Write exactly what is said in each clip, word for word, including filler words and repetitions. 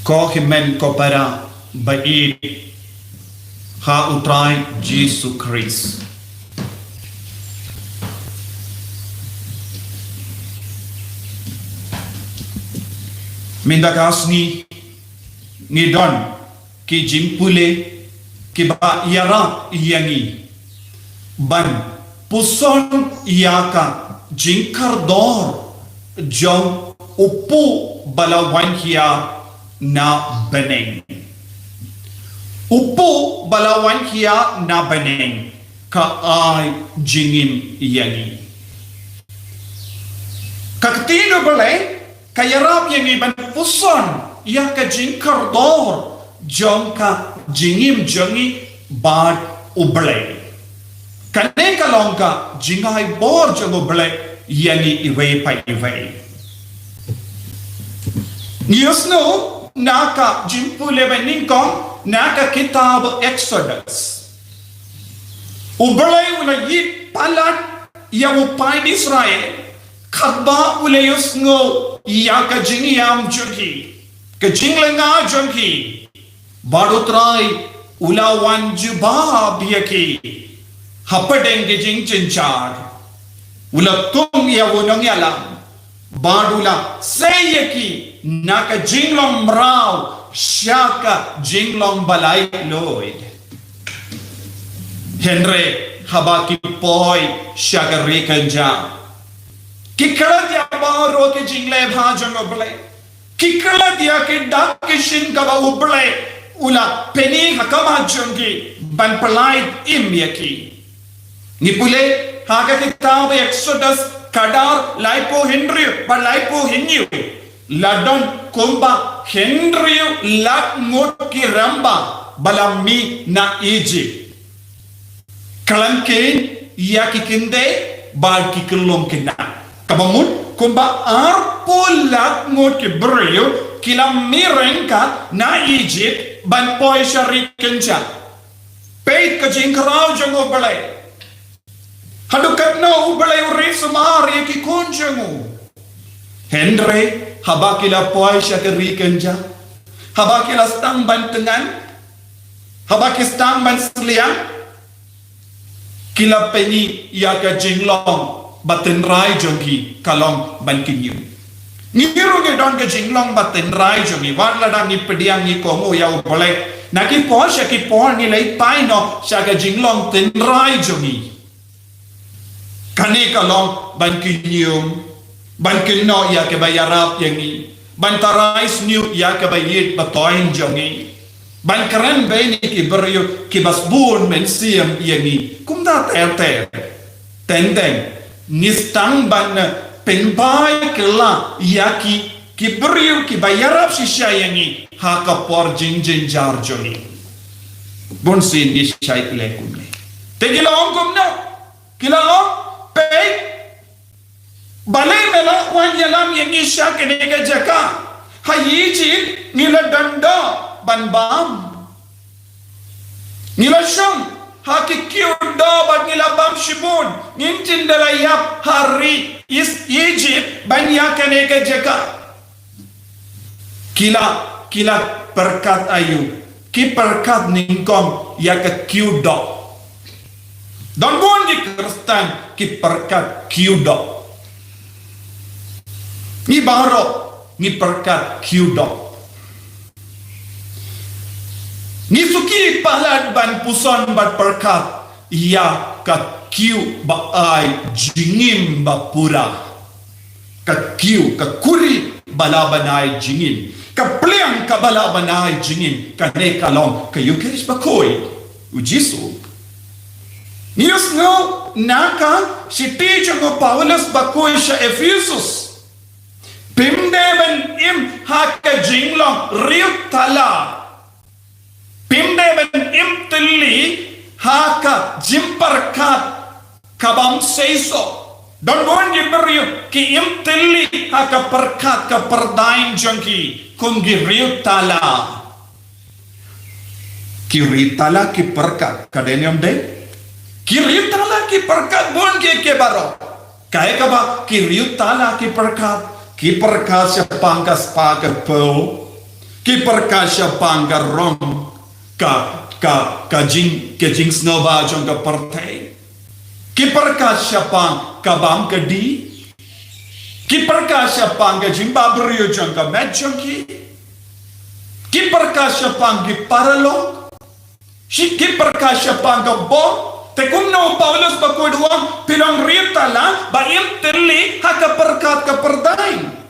Ko hynmen ko para ba ïeit ha U Trai Jisu Khrist. Mynta ka sngi ngi don ki jingpule kiba ïarap ïa ngi ban puson ïa ka jingkordor jong u pu ba la wan hiar na bneng. U pu ba la wan hiar na bneng ka ai jingim ïa ngi. Ka ktien U Blei ka ïarap ïa ngi ban puson ïa ka jingkordor jong ka jingim jong ngi bad U Blei. Kane ka long ka jingai bor jong U Blei ïa ngi iwei pa iwei. Ngi ïohsngew na ka jingpule ba nyngkong na ka kitab Exodus. U Blei u la ïit palat ïa u paid Israel katba u la ïohsngew ïa ka jingïam jong ki, ka jinglyngngoh jong ki. Bad U Trai u la wan jubab ïa ki hapdeng ki jingjynjar. U la tung ïa u nongïalam bad u la sei ïa ki na ka jinglong mraw sha ka jinglong ba laitluid. Hynrei haba ki poi sha ka ri kynja, ki klet ïa baroh ki jingleh bha jong U Blei. Ki klet ïa ka dak ka shin kaba U Blei u la pyni ha khmat jong ki ban pyllait im ïa ki. Ngi pule ha ka kitab Exodus kdar laiphew hynriew bad laiphew hynñiew. La don kumba hynriew lak ngut ki rangbah ba la mih na Egypt. Khlem kheiñ ïa ki kynthei bad ki khyllung khynnah. Kaba mut kumba arphew lak ngut ki briew ki la mih ryngkat na Egypt ban poi sha ri kynja. Peit ka jingkhraw jong U Blei. Haduh katno U Blei u ri sumar ïa ki khun jong u. Hynrei haba ki la poi sha ka ri kynja, haba ki la sdang ban tngan, haba ki sdang ban sliang, ki la pyni ïa ka jinglong ba tynrai jong ki ka long ban kynñiuh. Ngi ruh ngi don ka jinglong ba tynrai jong ngi, wat lada ngi pdiang ngi kohnguh ïa U Blei. Na ki por sha ki por ngi la ïai phai noh sha ka jinglong tynrai jong ngi. Kane ka long ban kynñiuh, ban kynnoh ïa kaba ïarap ïa ngi, ban tharai sniew ïa kaba ïeit ba thoiñ jong ngi, ban kren beiñ ïa ki briew kiba sbun mynsiem ïa ngi. Kumta ter ter. Teng teng ngi sdang ban pynphai kylla ïa ki, ki briew kiba ïarap shisha ïa ngi ha ka por jingjynjar jong ngi. Bun sien ngi shait leh kumne. Te ki la ong kumno? Ki la ong, peit, balei me la wan ïalam ïa ngi sha kane ka jaka? Ha Egypt ngi la don doh ban bam. Ngi la shong ha ki kiew doh bad ngi la bam shibun. Ngim shym da la ïap ha ri Egypt ban ïa kane ka jaka. Ki la, ki la pyrkhat aïu? Ki pyrkhat nyngkong ïa ka kiew doh. Don bun ki Khristan ki pyrkhat kiew doh. Ngi baroh ngi pyrkhat kiew doh. Ngi suki palat ban puson bad pyrkhat ïa ka kiew ba ai jingim ba pura. Ka kiew, ka khuri ba lah ban ai jingim, ka pliang kaba lah ban ai jingim, kane ka long ka Eukharist bakhuid u Jisu. Ngi ïohsngew na ka shithi jong u Paulus bakhuid sha Ephesus. Phim dei ban im ha ka jinglong riewthala. Phim dei ban im tylli ha ka jingpyrkhat ka bym seisoh. Don bun ki briew ki im tylli ha ka pyrkhat ka pyrthei jong ki kum ki riewthala. Ki riewthala ki pyrkhat, ka dei ne ym dei? Ki riewthala ki pyrkhat bun ki, ki baroh. Kaei kaba ki riewthala ki pyrkhat, ki pyrkhat shaphang ka spah ka kpoh. Ki pyrkhat shaphang ka rong, ka, ka, ka jing, ka jingsngewbha jong ka pyrthei. Ki pyrkhat shaphang ka bam ka dih. Ki pyrkhat shaphang ka jingbabriew jong ka met jong ki. Ki pyrkhat shaphang ki paralok. Shi ki pyrkhat shaphang ka bor. Te kumno u Paulus bakhuid u ong, phi long riewtala, ba im tylli ha ka pyrkhat ka pyrthei.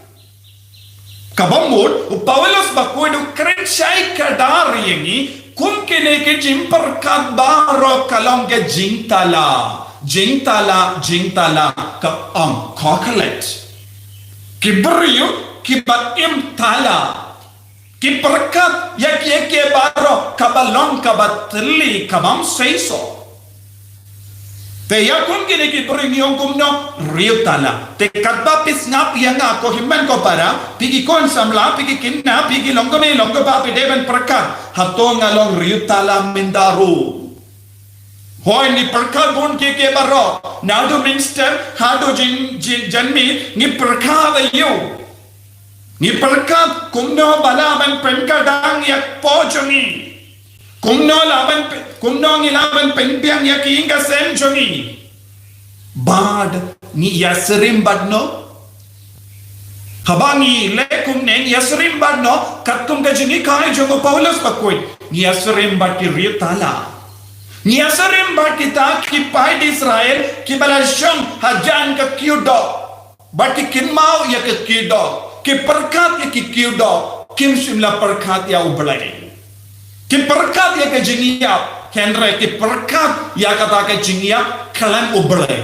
Kaba mut, u Paulus bakhuid u kren shai kdar ïa ngi, kum kine ki jingpyrkhat baroh ka long ka jingtala. Jingtala, jingtala, ka ong, kokhlet. Ki briew, kiba im tala. Ki pyrkhat ïa kiei kiei baroh kaba long kaba tylli, kaba ym seisoh. Te ïa kum kine ki briew ngi ong kumno, riewtala. Te katba phi sngap ïa nga ko hynmen ko para, phi ki khun samla, phi ki khynnah, phi ki long kmie, long kpa, phi dei ban pyrkhat, hato nga long riewtala mynta ruh? Hooid, ngi pyrkhat bun kiei kiei baroh. Naduh mynstep haduh jin, jin, janmiet, ngi pyrkhat ïa u. Ngi pyrkhat kumno ba lah ban pynkhiah ïa ka por jong ngi. Kumno lah ban pyn-, kumno ngi lah ban pynbiang ïa ki ïing ki sem jong ngi. Bad ngi ïasyriem bad no. Haba ngi leh kumne, ngi ïasyriem bad no, katkum ka jinghikai jong u Paulus bakhuid, ngi ïasyriem bad ki riewtala. Ngi ïasyriem bad kita ki paid Israel kiba la shong hajan ka kiew doh. Bad ki kynmaw ïa ka kiew doh, ki pyrkhat ïa ki kiew doh, kim shym la pyrkhat ïa U Blei. Ki pyrkhat ïa ka jingïap, hynrei ki pyrkhat ïa kata ka jingïap khlem U Blei.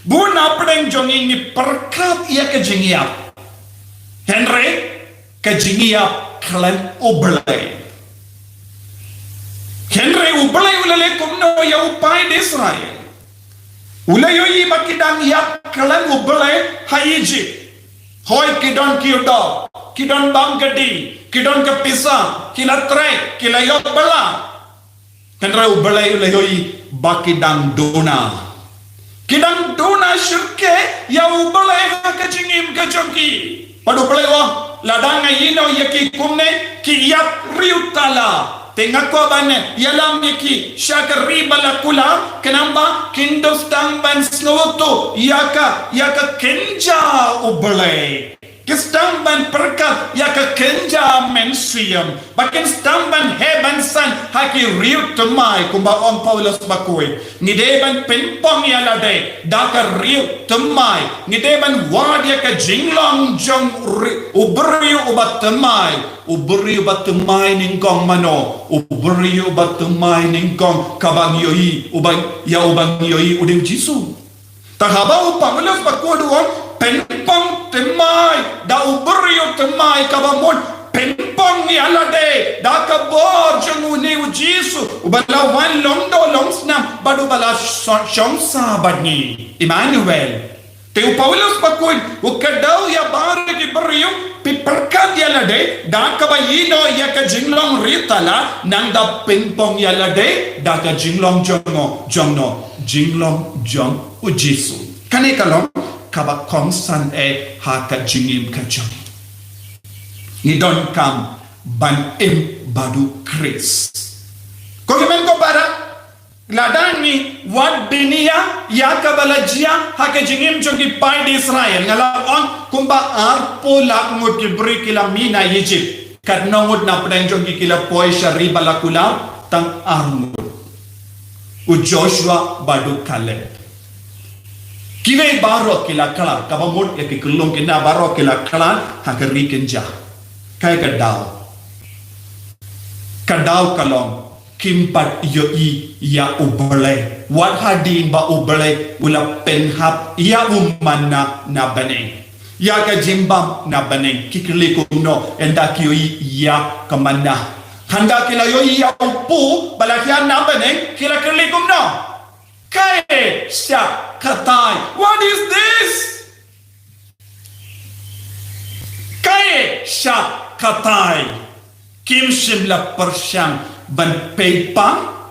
Bun na pdeng jong ngi ngi pyrkhat ïa ka jingïap, hynrei ka jingïap khlem U Blei. Hynrei U Blei u la leh kumno ïa u paid Israel? U la ïohi ba ki dang ïap khlem U Blei ha Egypt. Hooid, ki don kiew doh, ki don bam ka dih, ki don ka pisa, ki la trei, ki la ïoh bylla. Hynrei U Blei u la ïohi ba ki dang duna. Ki dang duna shyrkhei ïa U Blei ha ka jingim ka jong ki. Bad U Blei u ong, lada nga ïehnoh ïa ki kumne, ki ïap riewtala. Te nga kwah ban ïalam ïa ki sha ka ri ba la kular, khnang ba kin da sdang ban sngewthuh ïa ka, ïa ka kynja U Blei. Ki sdang ban pyrkhat ïa ka kynja mynsiem. Ba kin sdang ban heh ban san ha ki riew thymmai, kumba ong Paulus bakhuid. Ngi dei ban pynpong ïa lade da ka riew thymmai. Ngi dei ban wad ïa ka jinglong jong ri-, u briew uba thymmai. U briew uba thymmai nyngkong mano? U briew uba thymmai nyngkong kaba ngi ïohi, uba, ïa uba ngi ïohi u dei U Jisu. Te haba u Paulus bakhuid u ong, pynpong thymmai da u briew thymmai, kaba mut pynpong ïa lade da ka bor jong une U Jisu uba la wan long doh long snam bad uba la shong, shong sah bad ngi, Emmanuel. Te u Paulus bakhuid u kdew ïa baroh ki briew, phi pyrkhat ïa lade da kaba ïehnoh ïa ka jinglong riewtala, nangta pynpong ïa lade da ka jinglong jong no, jong no, jinglong jong U Jisu. Kane ka long kaba kongsan eh ha ka jingim ka jong ngi. Ngi donkam ban im bad U Khrist. Ko hynmen ko para, lada ngi wad bniah ïa kaba la jia ha ka jingim jong ki paid Israel, nga la ong kumba arphew lak ngut ki briew ki la mih na Egypt. Katno ngut na pdeng jong ki ki la poi sha ri ba la kular? Tang ar ngut. U Joshua bad u Caleb. Kiwei baroh ki la khlad, kaba mut ïa ki khyllung ki khynnah baroh ki la khlad ha ka ri kynja. Kaei ka daw? Ka daw ka long kim pat ïohi ïa U Blei. Wat hadien ba U Blei u la pynhap ïa u manna na bneng, ïa ka jingbam na bneng, ki kylli kumno ynda ki ïohi ïa ka manna? Hynda ki la ïohi ïa u kpu ba la hiar na bneng, ki la kylli kumno? Kaei sha katai? What is this? Kaei sha katai? Kim shym la pyrshang ban peit pang,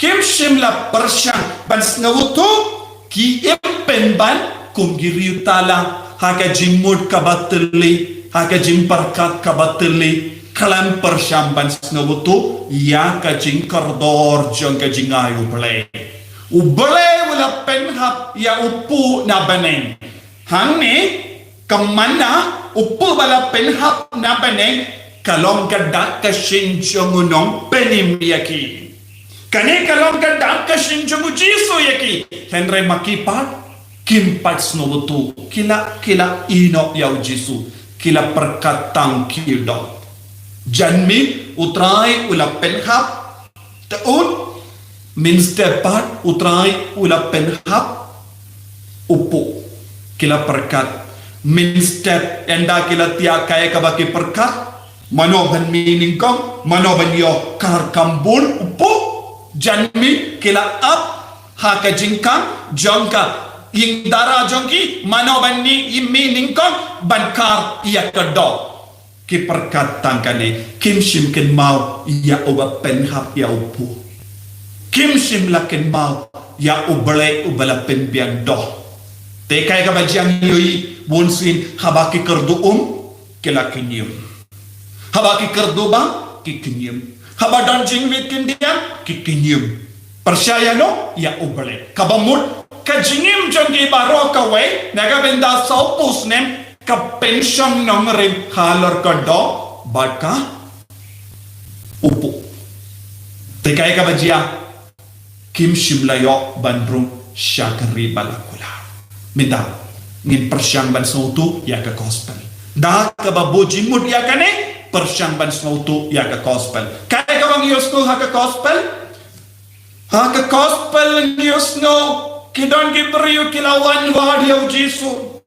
kim shym la pyrshang ban sngewthuh, ki im pynban kum ki riewtala ha ka jingmut kaba tylli. Ha ka jingpyrkhat kaba tylli, khlem pyrshang ban sngewthuh ïa ka jingkordor jong ka jingai U Blei. U Blei u la pynhap ïa u puh na bneng. Hangne, ka manna u puh ba la pynhap na bneng, ka long ka dak ka shin jong u Nongpynim ïa ki. Kane ka long ka dak ka shin jong u Jisu ïa ki. Hynrei ma ki pat, kim pat sngewthuh, ki la, ki la ïehnoh ïa u Jisu, ki la pyrkhat tang ki don. Janmiet U Trai u la pynhap, te un, mynstep pat U Trai u la pynhap u puh, ki la pyrkhat. Mynstep ynda ki la thiah kaei kaba ki pyrkhat, mano ban mih nyngkong, mano ban ïoh kar kam bun, u puh. Janmiet ki la ap ha ka jingkhang jong ka ïing dara jong ki, mano ban mih, mih nyngkong ban kar ïa ka doh. Ki pyrkhat tang kane, kim shym kynmaw ïa uba pynhap ïa u puh. Kim shym la kynmaw ïa U Blei uba la pynbiang doh. Te kaei kaba jia ngi ïohi, bunsien haba ki kyrduh um, ki la kñiem. Haba ki kyrduh bam, ki kñiem. Haba don jingmih khyndiat, ki kñiem. Pyrshah ïano, ïa U Blei. Kaba mut, ka jingim jong ki baroh kawei, na ka bynta sawphew snem, ka pynshong nongrim halor ka doh bad ka u puh. Te kaei kaba jia, kim shym la ïoh ban rung sha ka ri ba la kular. Mynta, ngin pyrshang ban sngewthuh ïa ka gospel. Da kaba buh jingmut ïa kane, pyrshang ban sngewthuh ïa ka gospel. Kaei kaba ngi ïohsngew ha ka gospel? Ha ka gospel ngi ïohsngew, ki don ki briew ki la wan wad ïa u Jisu.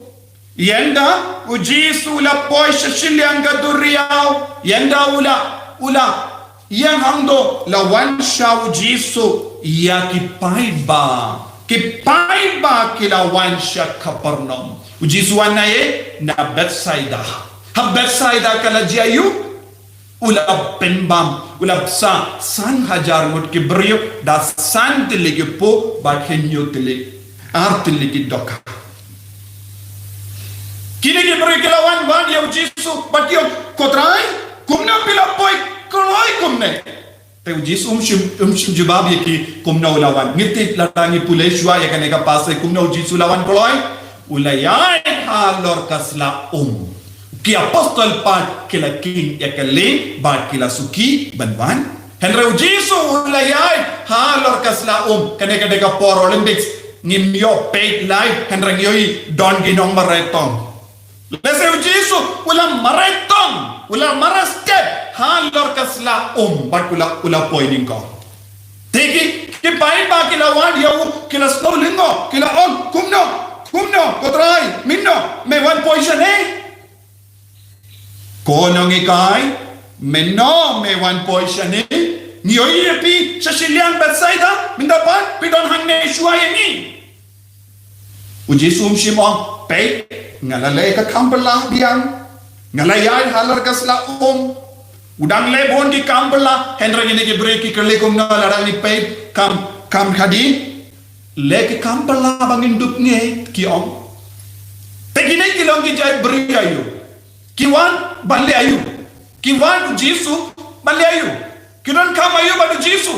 Ynda u Jisu u la poi sha shiliang ka duriaw, ynda u la, u la ïeng hangto, la wan sha u Jisu ïa ki paidbah. Ki paidbah ki la wan sha Kapernaum. U Jisu wan naei? Na Bethsaida. Ha Bethsaida ka la jia aïu? U la pynbam, u la bsa san hajar ngut ki briew, da san tylli ki puh bad hynñiew tylli, ar tylli ki dohkha. Kine ki briew ki la wan wad ïa u Jisu bad ki ong, ko Trai, kumno phi la poi kloi kumne? Te u Jisu um shym, um shym jubab ïa ki kumno u la wan. Ngi tip lada ngi pule shuwa ïa kane ka passage kumno u Jisu u la wan kloi. U la ïaid halor ka sla um. Ki apostol pat ki la kheiñ ïa ka lieng bad ki la suki ban wan. Hynrei u Jisu u la ïaid halor ka sla um. Kane ka dei ka por Olympics. Ngim ïoh peit live, hynrei ngi ïohi don ki nongmareh tong. Lehse u Jisu u la mareh tong, u la mareh step halor ka sla um bad u la, u la poi nyngkong. Te ki, ki paidbah ki la wad ïa u, ki la sngew lyngngoh, ki la ong, kumno, kumno, ko Trai, mynno me wan poi shane? Ko nonghikai, mynno me wan poi shane? Ngi ïohi ïa phi sha shiliang Bethsaida, mynta pat phi don hangne shuwa ïa ngi. U Jisu um shym ong, peit, nga la leh ka kam bylla biang, nga la ïaid halor ka sla um. U dang leh bun ki kam bylla, hynrei kine ki briew ki kylli kumno lada ngi peit kam, kam khadien. Leh ki kam bylla ba ngin dup ngeit, ki ong. Te kine ki long ki jait briew aïu? Ki wan ban leh aïu? Ki wan u Jisu ban leh aïu? Ki donkam aïu bad u Jisu?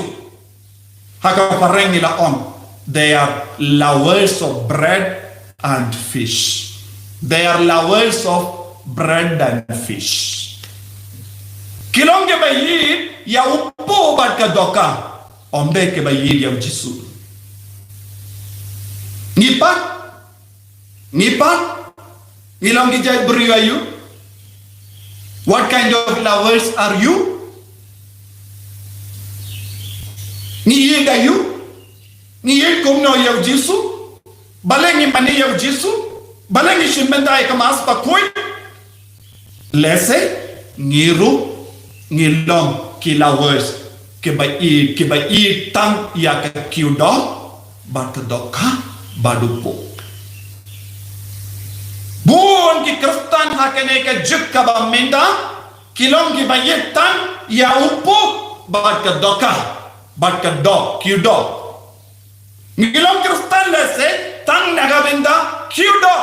Ha ka phareng ngi la ong, they are lovers of bread and fish. They are lovers of bread and fish. Ki long kiba ïeit ïa u puh bad ka dohkha, ym dei kiba ïeit ïa u Jisu. Ngi pat, ngi pat, ngi long ki jait briew aïu? What kind of lovers are you? Ngi ïeit aïu? Ngi ïeit kumno ïa u Jisu? Balei ngi mane ïa u Jisu? Balei ngi shim bynta ïa ka Mass Bakhuid? Lehse ngi ruh ngi long ki lovers, kiba ïeit, kiba ïeit tang ïa ka kiew doh bad ka dohkha bad u puh. Bun ki Khristan ha kane ka juk kaba mynta ki long kiba ïeit tang ïa u puh bad ka dohkha bad ka doh, kiew doh. Ngi long Khristan lehse tang na ka bynta kiew doh.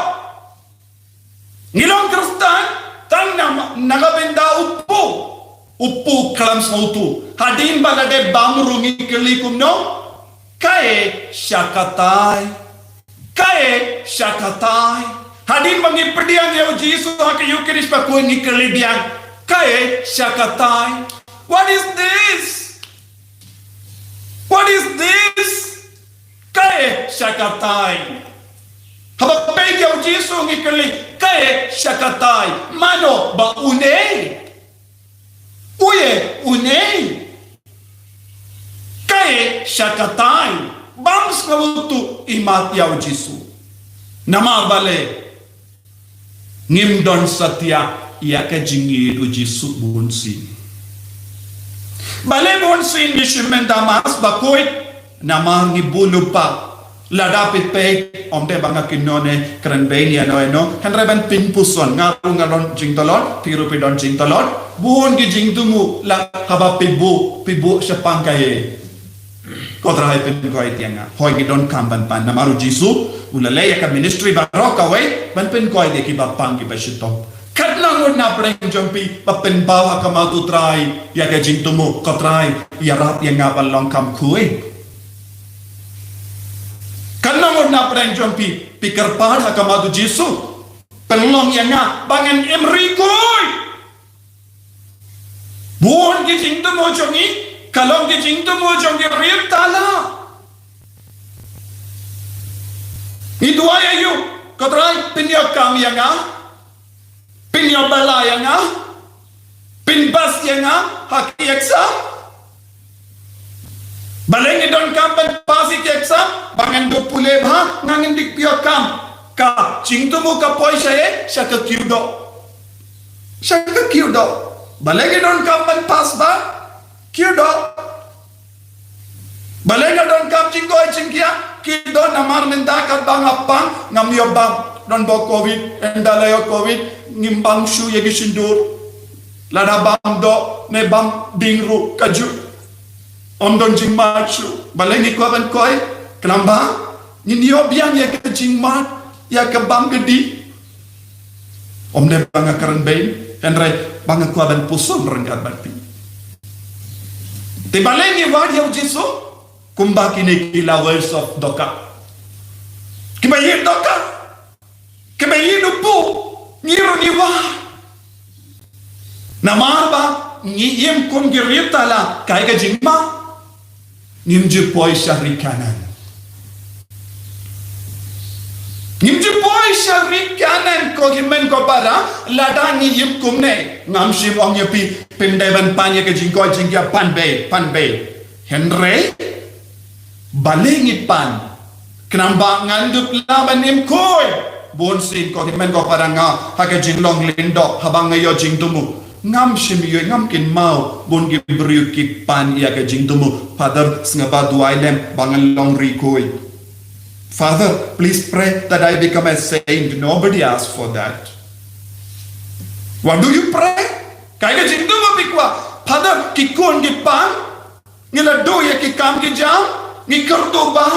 Ngi long Khristan Tang na, na ka bynta u Pu. U Pu khlem sngewthuh. Hadien ba la dep bam ruh ngi kylli kumno? Kaei sha katai? Kaei sha katai? Hadien ba ngi pdiang ïa u Jisu ha ka Eucharist bakhuid ngi kylli biang. Kaei sha katai? What is this? What is this? Kaei sha katai? Haba peit ïa u Jisu ngi kylli, kaei sha katai? Mano ba une? Uei une? Kaei sha katai? Bam sngewthuh i mat ïa u Jisu. Namar balei? Ngim don satia ïa ka jingïeit u Jisu bunsien. Balei bunsien ngi shim mynta Mass bakhuid? Namar ngi bun lypa. Lada phi peit, ym dei ba nga kynnoh ne kren beiñ ïano ïano, hynrei ban pynpuson, nga ruh nga don jingtlot, phi ruh phi don jingtlot. Bun ki jingthmu la haba phi buh, phi buh shaphang kaei? Ko Trai, pynkoit ïa nga. Hooid, ngi donkam ban pan. Namar u Jisu u la leh ïa ka ministry baroh kawei ban pynkoit ïa kiba pang, kiba shitom. Katno ngut na pdeng jong phi ba pynpaw ha khmat u Trai ïa ka jingthmu, ko Trai, ïarap ïa nga ban long kham khuid? Katno ngut na pdeng jong phi, phi kyrpad ha khmat u Jisu, pynlong ïa nga ba ngan im ri khuid? Bun ki jingthmu jong ngi ka long ki jingthmu jong ki riewtala. Ngi duwai aïu? Ko Trai, pynïoh kam ïa nga, pynïoh bala ïa nga, pynpass ïa nga ha ki exam. Balei ngi donkam ban pass ïa ki exam? Ba ngan duh pule bha, nga ngin dik pynïoh kam. Ka jingthmu ka poi shaei? Sha ka kiew doh. Sha ka kiew doh. Balei ngi donkam ban pass bha? Kiew doh. Balei nga donkam jingkoit jingkhiah? Kiew doh. Namar mynta katba nga pang ngam ïoh bam. Don bok Covid, ynda la ïoh Covid ngim bam shuh ïa ki shyndur. Lada bam doh ne bam ding ruh kajuh, ym don jingmad shuh. Balei ngi kwah ban koit? Khnang ba ngin ïoh biang ïa ka jingmad, ïa ka bam ka dih. Ym dei ba nga kren beiñ, hynrei ba nga kwah ban puson ryngkat bad phi. Te balei ngi wad ïa u Jisu? Kumba kine ki lovers of dohkha, kiba ïeit dohkha, kiba ïeit u Pu, ngi ruh ngi wad. Namar ba ngi im kum ki riewtala, kaei ka jingma? Ngim ju poi sha ri Kanaan. Ngim ju poi sha ri Kanaan, ko hynmen ko para, lada ngi im kumne. Ngam shym ong ïa phi, phim dei ban pan ïa ka jingkoit jingkhiah, pan beit, pan beit. Hynrei balei ngi pan? Khnang ba ngan dup lah ban im khuid. Bunsien, ko hynmen ko para, nga ha ka jinglong lyngdoh, haba nga ïoh jingthmu, ngam shym ïohi, ngam kynmaw bun ki briew ki pan ïa ka jingthmu. Father, sngewbha duwai lem ba ngan long ri khuid. Father, please pray that I become a saint. Nobody asked for that. What do you pray? Kaei ka jingthmu ba phi kwah? Father, ki khun ki pan, ngi la duh ïa ki kam ki jam, ngi kyrduh bha,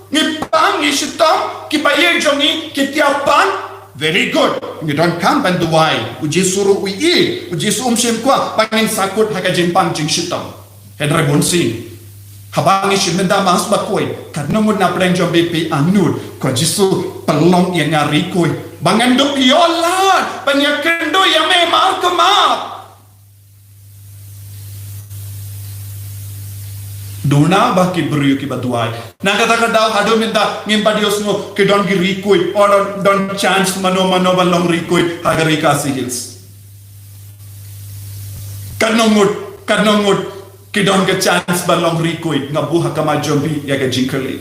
ngi pang, ngi shitom, kiba ïeit jong ngi ki tiap pan. Very good. Ngi donkam ban duwai. U Jisu ruh u ïeit. U Jisu um shym kwah ba ngin sahkut ha ka jingpang jingshitom. Hynrei bunsien, haba ngi shim mynta Mass bakhuid, katno ngut na pdeng jong phi phi angnud, ko Jisu, pynlong ïa nga ri khuid, ba ngan dup ïoh lad ban ïakynduh ïa me markhmat. Duna ba ki briew kiba duwai. Na kata ka daw haduh mynta ngim pat ïohsngew ki don ki ri khuid, o don, don chance mano mano ban long ri khuid ha ka ri Khasi Hills. Katno ngut, katno ngut ki don ka chance ban long ri khuid? Nga buh ha khmat jong phi ïa ka jingkylli.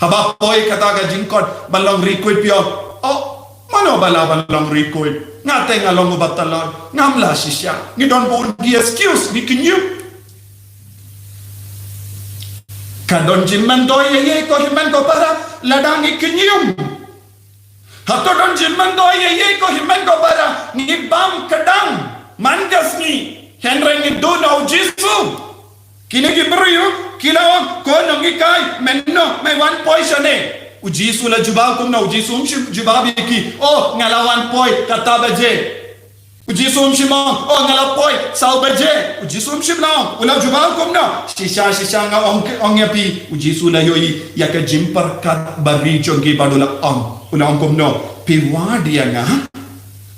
Haba poi kata ka jingkhot ban long ri khuid, phi ong, oh, mano ba lah ban long ri khuid? Nga te nga long uba tlot, ngam lah shisha. Ngi don bun ki excuse, ngi kynñium. Ka don jingmyntoi ïa ïei, ko hynmen ko para, lada ngi kynñium? Hato don jingmyntoi ïa ïei, ko hynmen ko para, ngi bam kdang man ka sngi, hynrei ngi duh na u Jisu? Kine ki briew ki la ong, ko nonghikai, mynno me wan poi shane? U Jisu la jubab kumno? U Jisu um shym jubab ïa ki, oh, nga la wan poi kata baje. U Jisu um shym ong, "Oh, nga la poi saw baje." U Jisu um shym la ong. U la jubab kumno? "Shisha, shisha nga ong, ong ïa phi." U Jisu la ïohi ïa ka jingpyrkhat ba ri jong ki bad u la ong. U la ong kumno? "Phi wad ïa nga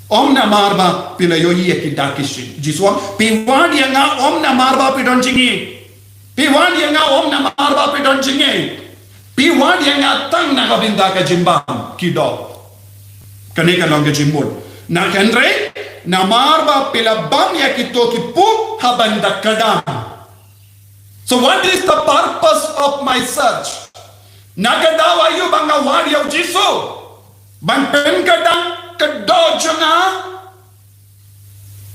ym namar ba phi la ïohi ïa ki dak ki shin." U Jisu ong, "Phi wad ïa nga ym namar ba phi don jingïeit. Phi wad ïa nga ym namar ba phi don jingïeit. Phi wad ïa nga tang na ka bynta ka jingbam ki doh." Kane ka long ka jingmut. Na, hynrei namar ba phi la bam ïa kito ki pup ha bynta ka dang. So what is the purpose of my search? Na ka daw aïu ba nga wad ïa u Jisu? Ban pynkadang ka doh jong nga?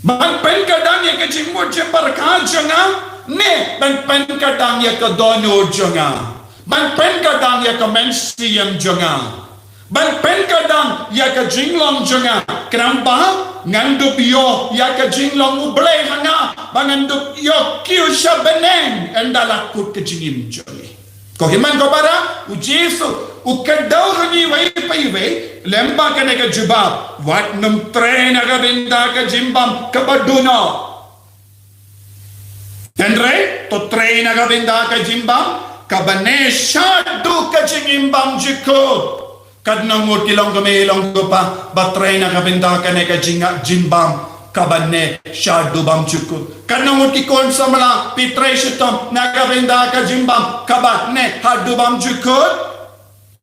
Ban pynkadang ïa ka jingmut jingpyrkhat jong nga? Ne ban pynkadang ïa ka dohnud jong nga? Ban pynkadang ïa ka mynsiem jong nga? Ban pynkadang ïa ka jinglong jong nga? Khnang ba ngan dup ïoh ïa ka jinglong U Blei ha nga, ba ngan dup ïoh kiew sha bneng ynda la kut ka jingim jong ngi. Ko hynmen ko para, u Jisu u kdew ha ngi iwei pa iwei lem bad kane ka jubab: "Wat nym trei na ka bynta ka jingbam kaba duh noh, hynrei to trei na ka bynta ka jingbam kaba neh shaduh ka jingim bymjukut." Katno ngut ki long kmie long kpa ba trei na ka bynta kane ka jing, jingbam kaba neh shaduh bymjukut? Katno ngut ki khun samla phi trei shitom na ka bynta ka jingbam kaba neh haduh bymjukut?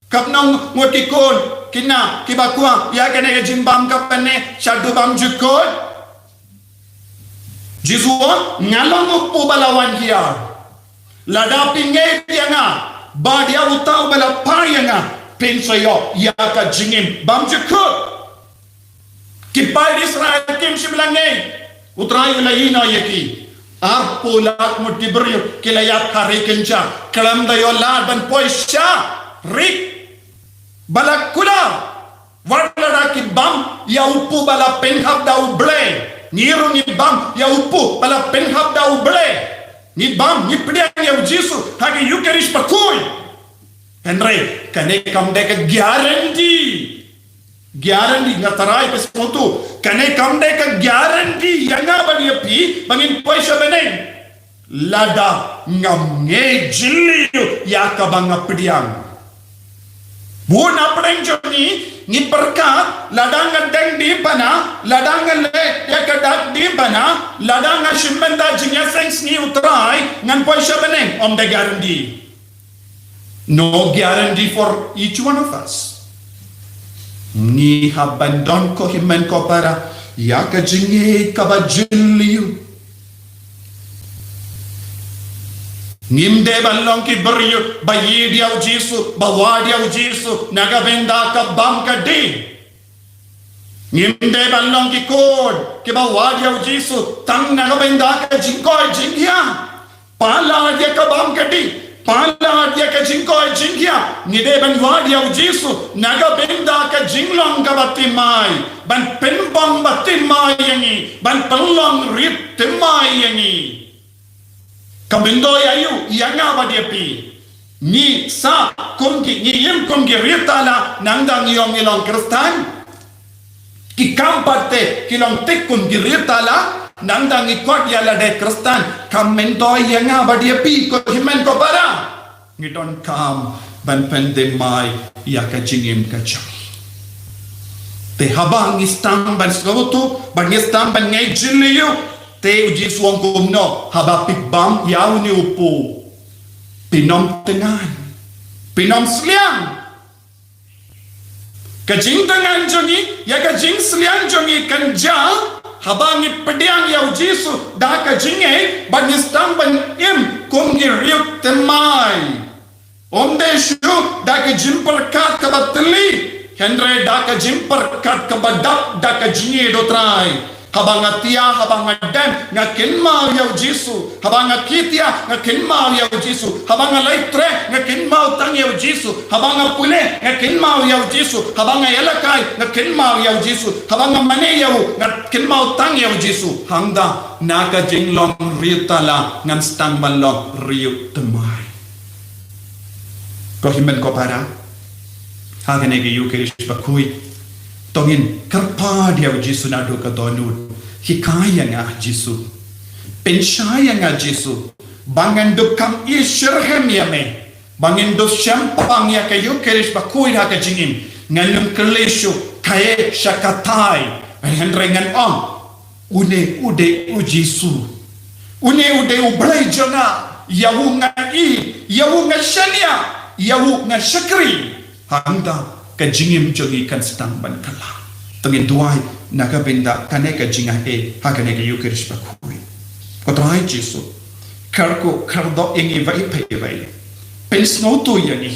Katno ngut ki khun ki khynnah kiba kwah ïa kane ka jingbam kaba neh shaduh bymjukut? Jisu u ong, "Nga long u kpu ba la wan hiar. Lada phi ngeit ïa nga bad ïa uta uba la phah ïa nga, phin sa ïoh ïa ka jingim bymjukut." Ki paid Israel kim shym la ngeit. U Trai u la ïehnoh ïa ki. Arphew lak ngut ki briew ki la ïap ha ri kynja khlem da ïoh lad ban poi sha ri ba la kular. Wat lada ki bam ïa u kpu ba la pynhap da U Blei, ngi ruh ngi bam ïa u kpu ba la pynhap da U Blei. Ngi bam, ngi pdiang ïa u Jisu ha ka Eucharist bakhuid. Hynrei kane kam dei ka guarantee. Guarantee, nga tharai phi sngewthuh. Kane kam dei ka guarantee ïa nga bad ïa phi ba ngin poi sha bneng. Lada ngam ngeit jylliew ïa kaba nga pdiang. Bun na pdeng jong ngi ngi pyrkhat, lada nga deng dih bana, lada nga leh ïa ka dak dih bana, lada nga shim bynta jingïaseng sngi U Trai, ngan poi sha bneng. Ym dei guarantee. No guarantee for each one of us. Ngi hap ban don, ko hynmen ko para, ïa ka jingngeit kaba jylliew. Ngim dei ban long ki briew ba ïeit ïa u Jisu, ba wad ïa u Jisu na ka bynta ka bam ka dih. Ngim dei ban long ki khun kiba wad ïa u Jisu tang na ka bynta ka jingkoit jingkhiah. Palat ïa ka bam ka dih, palat ïa ka jingkoit jingkhiah. Ngi dei ban wad ïa u Jisu na ka bynta ka jinglong kaba thymmai, ban pynbang ba thymmai ïa ngi, ban pynlong riewthymmai ïa ngi. Ka myntoi aïu ïa nga bad ïa phi? Ngi sah kum ki, ngi im kum ki riewthala nangta ngi ong ngi long Khristan. Ki kam pat te ki long tik kum ki riewthala nangta ngi khot ïa lade Khristan. Ka myntoi ïa nga bad ïa phi, ko hynmen ko para, ngi donkam ban pynthymmai ïa ka jingim ka jong ngi. Te haba ngi sdang ban sngewthuh, ba ngi sdang ban ngeit jylliew, te u Jisu u ong kumno? Haba phi bam ïa une u kpu, phin ym tyngan, phin ym sliang. Ka jingtyngan jong ngi ïa ka jingsliang jong ngi kan jia haba ngi pdiang ïa u Jisu da ka jingngeit bad ngi sdang ban im kum ki riewthymmai. Ym dei shuh da ka jingpyrkhat kaba tli, hynrei da ka jingpyrkhat kaba dap da ka jingïeit U Trai. Haba nga thiah, haba nga dem, nga kynmaw ïa u Jisu. Haba nga kit ïa, nga kynmaw ïa u Jisu. Haba nga leit treh, nga kynmaw tang ïa u Jisu. Haba nga pule, nga kynmaw ïa u Jisu. Haba nga ïalehkai, nga kynmaw ïa u Jisu. Haba nga mane ïa u, nga kynmaw tang ïa u Jisu. Hangta na ka jinglong riewthala ngan sdang ban long riewthymmai. Ko hynmen ko para, ha kane ka Eucharist bakhuid, to ngin kyrpad ïa u Jisu naduh ka dohnud. Hikai ïa nga Jisu. Pynshai ïa nga Jisu. Ba ngan dup kam i shitrhem ïa me. Ba ngan dup shempang ïa ka Ïukharist bakhuid ha ka jingim. Ngan ym kylli shuh kaei sha katai. Hynrei ngan ong, une u dei u Jisu. Une u dei u Blei jong nga. Ïa u nga i, ïa u nga shaniah, ïa u nga shakri. Hangta ka jingim jong ngi kan sdang ban kylla. To ngin duwai na ka bynta kane ka jingaiei ha kane ka Ïukharist bakhuid. Ko Trai Jisu, kyrkhu kyrdoh ïa ngi iwei pa iwei. Pynsngewthuh ïa ngi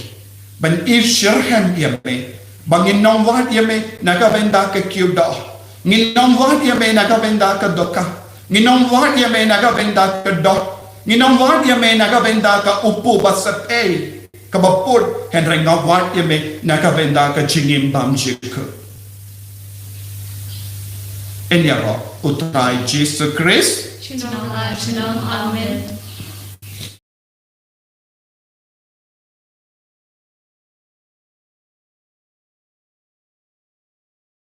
ban i shitrhem ïa me. Ba ngin ym wad ïa me na ka bynta ka kiew doh. Ngin ym wad ïa me na ka bynta ka dohkha. Ngin ym wad ïa me na ka bynta ka doh. Ngin ym wad ïa me na ka bynta ka upu ba sep ei, kaba put, hynrei nga wad ïa me na ka bynta ka jingim bymjukut. Yn ïaroh u Trai Jisu Khrist. Shalom, shalom, amen.